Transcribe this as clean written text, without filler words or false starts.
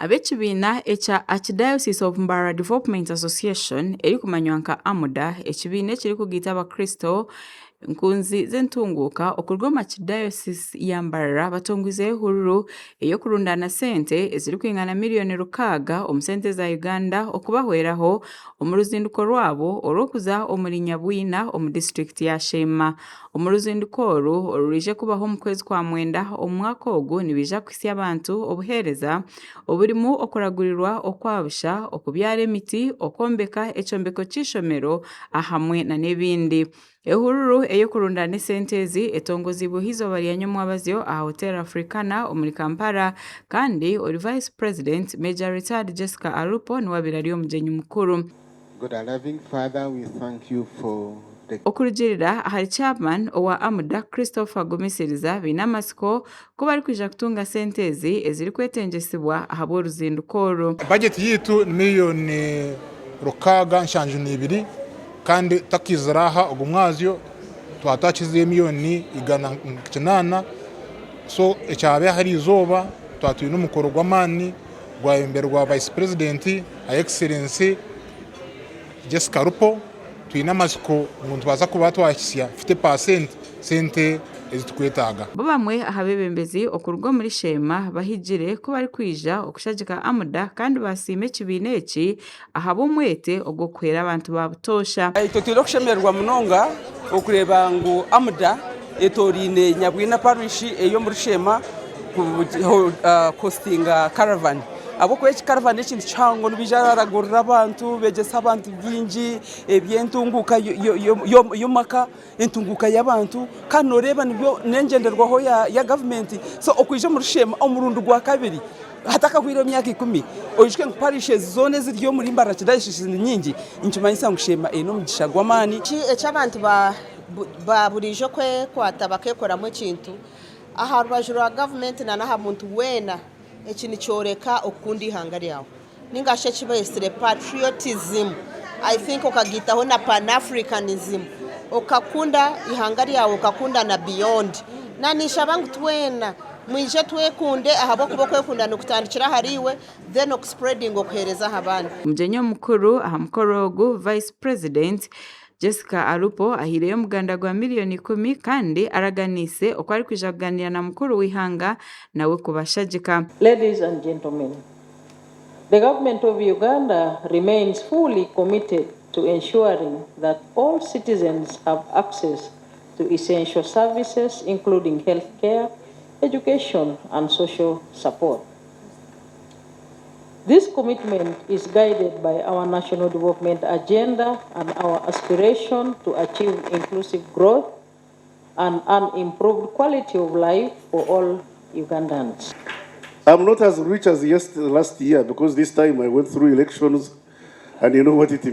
Ab'ekibiina ekya Archdiocese of Mbarara Development Association erikumanywa nka AMUDA, ekibiina ekirikugaita abakristo nkunzi z'entunguuka okuruga omu Archdiocese ya Mbarara batongwizeho ehururu ey'okurundaana sente ezirikwingana miriyoni 6 omu sente za Uganda okubahweraho omu ruzinduko rwabo orw'okuza omuri Nyabwina omu disiturikiti ya Sheema. Omu ruzinduko oru oruriije kubaho omu kwezi kwa mwenda omu mwaka ogu nibaija kuhitsya abantu obuheereza oburimu okuragurirwa okwa busha, okubyara emiti, okwombeka ekyombeko ky'eishomero ahamwe n'ebindi. Ehururu ey'okurundaana esente ezi etongoziibweho eizooba rya nyomwabazyo aha Hotel Africana omuri Kampala kandi ori Vice President, Major Retired Jessica Alupo niwe abaire ari omugyenyi mukuru. God our loving Father, we thank you for the. Okurugiirira ahari Chairman owa AMUDA, Christopher Gumisiriza, baine amatsiko ku barikwija kutunga sente ezi ezirikwetengyesibwa ahabw'oruzinduko oru. Bajeti yaitu ni miriyoni 672 kandi tutakiizire aha ogu mwazyo twaba twakizireyo miriyoni 180 so ekyabaire aha eriizooba twaba twine omukoro gw'amaani gwayebemberwa Vice President Her Excellency Jessica Rupo. Twine amatsiko ngu nitubaasa kuba twahitsya 50% sente ezi turikwetaaga. Bo bamwe aha beebembezi okuruga omuri Sheema bahigire ku barikwija okushagika AMUDA kandi baasiima ekibiina eki ahabw'omwete ogw'okuhwera abantu ba butoosha. Itwe twine okushemererwa munonga okureeba ngu AMUDA etooraine Nyabwina Parish ey'omuri Sheema kuhositinga karavani. Ahabw'okuba eki karavani n'ekintu kihango nibaija baragurira abantu, beegyesa abantu bingi eby'entunguuka y'amaka, entunguuka y'abantu kandi nooreeba nibyo n'engyenderwaho ya gavumenti. So okwija omuri Sheema omurundi gwakabiri hatakahwireho emyaka ikumi, oijuke ngu parishes zoona eziri omuri Mbarara Archdiocese ni nyingi, nikimanyisa ngu Sheema eine omugisha gw'amaani. Eky'abantu ba buriijo kwekwata bakekoramu ekintu aha rubaju rwa gavumenti nana aha muntu weena. Eki nikyoreka okukunda eihanga ryawe ninga shi eki beetsire patriotism I think okagaitaho na pan Africanism okakunda eihanga ryawe okakunda na beyond. Naninshaba ngu twena mwije twekunde ahabw'okuba okwekunda nikutandikira ahariiwe then oku spreadinga okuheereza aha bandi. Omugyenyi omukuru aha mukoro ogu, Vice President Jessica Alupo ahaireyo omuganda gwa miriyoni ikumi kandi araganiise oku arikwija kuganiira na mukuru w'eihanga nawe kubashagika. Ladies and gentlemen, the government of Uganda remains fully committed to ensuring that all citizens have access to essential services including healthcare, education and social support. This commitment is guided by our national development agenda and our aspiration to achieve inclusive growth and an improved quality of life for all Ugandans. I'm not as rich as yesterday, last year because this time I went through elections and you know what it